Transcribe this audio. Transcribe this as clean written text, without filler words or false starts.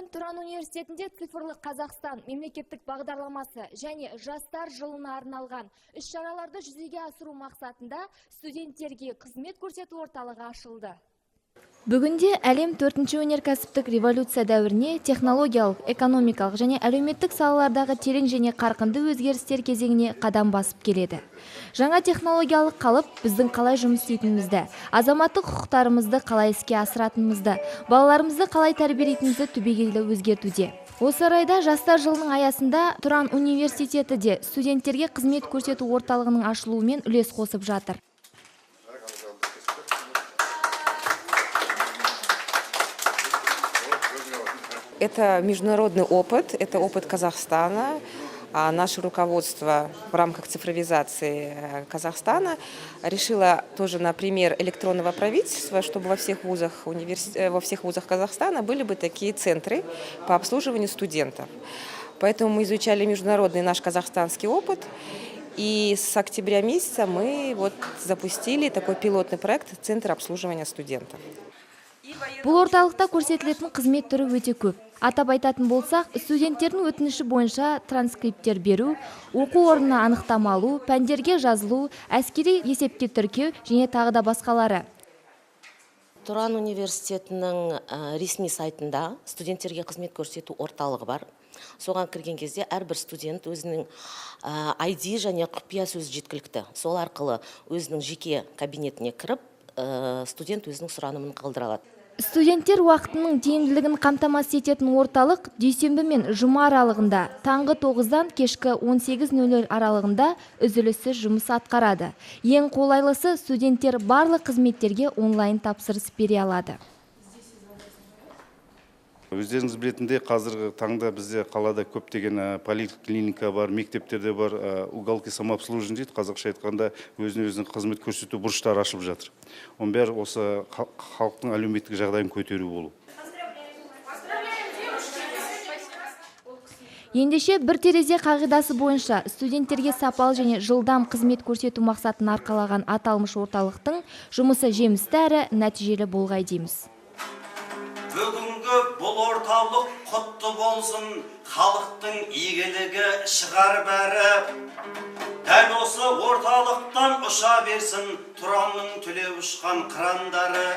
Бүгін Тұран университетінде «Цифрлы Қазақстан» мемлекеттік бағдарламасы және Жастар жылына арналған іс-шараларды жүзеге асыру мақсатында студенттерге қызмет көрсету орталығы ашылды. Бүгінде әлем төртінші өнеркәсіптік революция дәуіріне, технологиялық, экономикалық және әлеуметтік салалардағы терең және қарқынды өзгерістер кезеңіне қадам басып келеді. Жаңа технологиялық қалып біздің қалай жұмыс істейтінімізді, азаматтық құқықтарымызды қалай іске асыратынымызды, балаларымызды қалай тәрбиелейтінімізді түбегейлі өзгертуде. Осы орайда Жастар жылының аясында Тұран университеті де студенттерге қызмет көрсету орталығының ашылуымен үлес қосып жатыр. Это международный опыт, это опыт Казахстана. А наше руководство в рамках цифровизации Казахстана решило тоже на пример электронного правительства, чтобы во всех вузах Казахстана были бы такие центры по обслуживанию студентов. Поэтому мы изучали международный, наш казахстанский опыт. И с октября месяца мы вот запустили такой пилотный проект «Центр обслуживания студентов». Бұл орталықта көрсетілетін қызмет түрі өте көп. Атап айтатын болсақ, студенттердің өтініші бойынша транскриптер беру, оқу орнына анықтама алу, пәндерге жазылу, әскери есепке тіркеу және тағы да басқалары. Тұран университетінің ресми сайтында студенттерге қызмет көрсету орталығы бар. Соған кірген кезде әрбір студент өзінің ID және құпия сөзі жеткілікті. Сол арқылы өзінің жеке кабинетіне кіріп, студент өзінің сұранымын қалдыра алады. Студенттер уақытының тиімділігін қамтамасыз ететін орталық дүйсенбі мен жұма аралығында таңғы 9-дан кешкі 18:00 аралығында үзіліссіз жұмыс атқарады. Ең қолайлысы, студенттер барлық қызметтерге онлайн тапсырыс бере алады. Өздеріңіз білетіндей, қазіргі таңда бізде қалада көптеген поликлиника бар, мектептерде бар, уголки самообслуживания дейді, қазақша айтқанда, өзіне өзі қызмет көрсету бұрыштары ашылып жатыр. Оның бәрі осы халықтың әлеуметтік жағдайын көтеру болу. Ендеше, бір терезе қағидасы бойынша студенттерге сапалы және жылдам қызмет көрсету мақсатын арқалаған аталмыш орталықтың жұмысы жемісті әрі нәтижелі болғай дейміз. Бүгінгі бұл орталық құтты болсын, халықтың игілігі шығар бәрі. Дәл осы орталықтан ұша берсін Тұранның түлеп ұшқан қырандары.